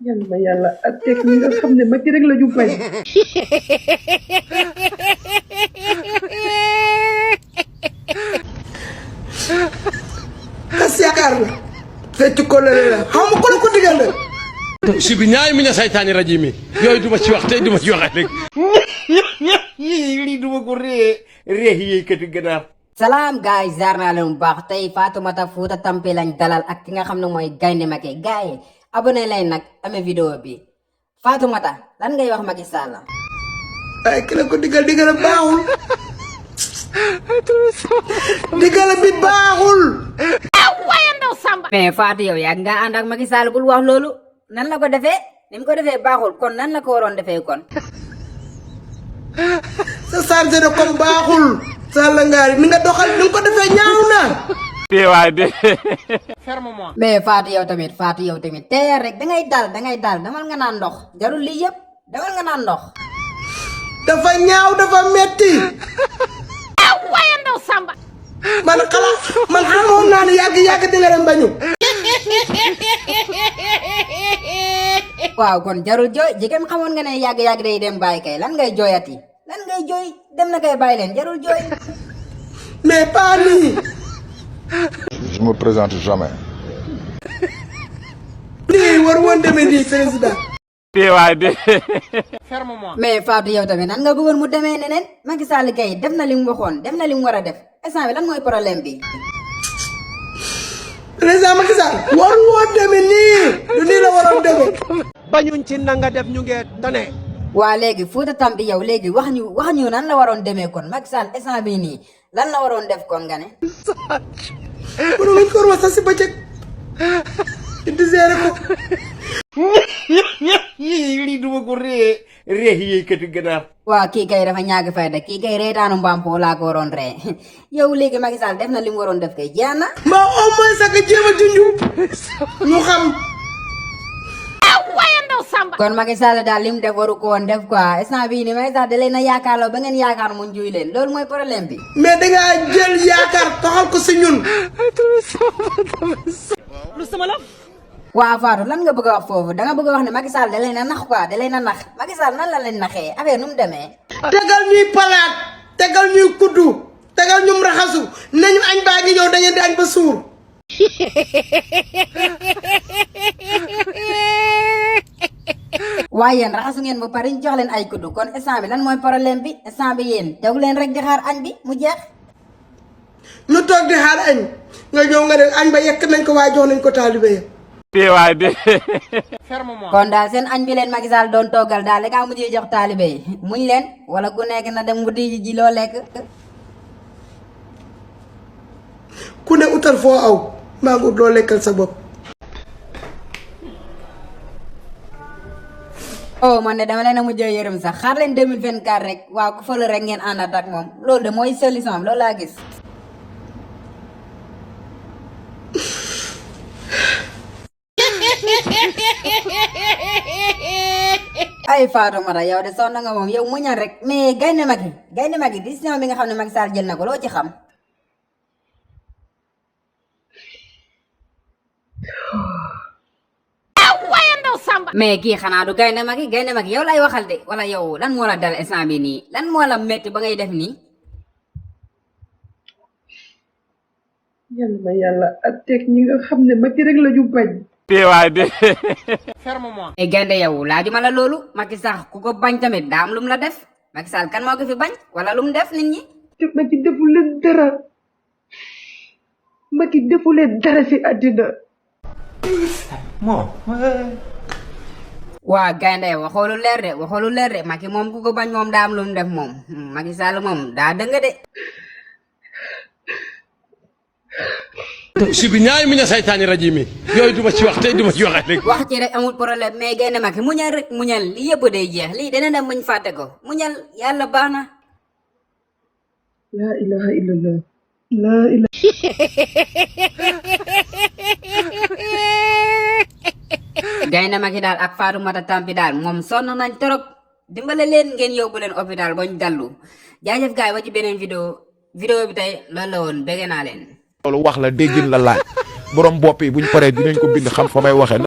yàlla ma yàlla ak teg ñi nga xam ne Macky rek la ñu bañ. kas yaakaar la fecc ko la xaw ma ko la ko digal la. si bi ñaay mi ne saytaani rajo mi yooyu duma ci wax tey duma ci waxee rek. lii duma ko ree yi kati ganaar. Salam guys, jaar naa leen bu baax tey Fatoumata Fouta Tampi lañ dalal ak ki nga xam ne mooy Gaynde Macky gars yi abonné leen nag amee vidéo bi Fatoumata lan ngay wax Macky Sall. ay ki la ko digal baaxul. digal bi baaxul. mais Fatou yow yaa nga ànd ak Macky Sall bul wax loolu nan la ko defee ni mu ko defee baaxul kon nan la ko waroon defee kon. sa chargé de comme baaxul. Sall ngaari ni nga doxal ni nga ko defee ñaaw na. teewaay de. mais Fatou yow tamit tey rek dangay dal damal nga naan ndox jarul lii yëpp damal nga naan ndox. dafa ñaaw dafa metti. man xamoon naa ne yàgg di nga dem bañu. waaw kon jarul jooy jigéen xamoon nga ne yàgg day dem bàyyi kay lan ngay jooyati lan ngay jooy dem na kay bàyyi leen jarul jooy. mais pas nii. Je me présente jamais. lii war woon demee nii président. teewaay de. mais Fatou yow tamit nan nga bëggoon mu demee neneen Macky Sall kay def na li mu waxoon def na li mu war a def instant bi lan mooy problème bi. président Macky Sall war woon demee nii du nii la waroon demee. bañuñ ci nanga def ñu ngi tane. waa léegi Fouta Tampi yow léegi wax ñu nan la waroon demee kon Macky Sall instant bii nii lan la waroon def kon nga ne. mënu ngeen ko war sax si bëccëg. di gérer ko. lii duma ko ree yi kati ganaar. waa kii kay dafa ñaag fayda kii kay reetaanu mbampo laa ko waroon ree yow léegi Macky Sall def na li mu waroon def kay jeex na. ma au moins sax jéem a junju ñu xam. kon Macky Sall daal li mu def waru ko woon def quoi instant bii nii Macky Sall da leen a yaakaarloo ba ngeen yaakaar mu njuy leen loolu mooy problème bi. mais dangaa jël yaakaar toxal ko si ñun. lu sama la. waa Fatou lan nga bëgg a wax foofu da nga bëgg a wax ne Macky Sall da leen a nax quoi da leen a nax Macky Sall nan la leen naxee affaire nu mu demee. tegal ñuy palaat tegal ñuy kuddu tegal ñum raxasu nañu añ baa ngi ñëw da ngeen di añ ba suur. waaye yéen raxasu ngeen ba pare ñu jox leen ay kuddu kon instant bi lan mooy problème bi instant bi yéen toog leen rek di xaar añ bi mu jeex. ñu toog di xaar añ nga ñëw nga ne añ ba yekk nañ ko waaye jox nañ ko taalibe ya. teewaay de. kon daal seen añ bi leen Macky Sall doon toggal daal da mujjee jox taalibe yi muñ leen wala ku nekk na dem wuti ji loo lekk. ku ne utal foo aw maa ngi ut loo lekkal sa bopp. oh man de dama leen a mujjee yërëm sax xaar leen 2024 rek waaw ku fële rek ngeen àndaat ak moom loolu de mooy solution am loolu laa gis. ay Fatoumata yow de sonn nga moom yow muñal rek mais Gaynde Macky décision bi nga xam ne Macky Sall jël na ko loo ci xam. mais kii xanaa du Gaynde Macky yow lay waxal de wala yow lan moo la dal instant bi nii lan moo la metti ba ngay def nii. yàlla ma yàlla ak teg ñi nga xam ne Macky rek la ñu bañ. teewaay de. mais Gaynde yow laajuma la loolu Macky sax ku ko bañ tamit daa am lu mu la def Macky Sall kan moo ko fi bañ wala lu mu def nit ñi. te Macky defu leen dara Macky defu leen dara si àddina. waa Gaynde waxoo lu leer de Macky moom ku ko bañ moom daa am lu mu def moom Macky Sall moom daa dëng de. si bi ñaay mi ne saytaani rajo mi yooyu duma ci wax tey duma ci waxee rek. wax ci rek amul problème mais Gaynde Macky muñal rek muñal li yëpp day jeex lii dana dem muñ fàtte ko muñal yàlla baax na. laa ilaha illallah laa ilaha. Gaynde Macky daal ak Fatoumata Tampi daal moom sonn nañ trop dimbale leen ngeen yóbbu leen hôpital bañ dallu jaajëf gaay ba ci beneen vidéo bi tey loolu la woon bëgg naa leen. loolu wax la déggin la laaj borom bopp yi buñ paree dinañ ko bind xam fa may waxee.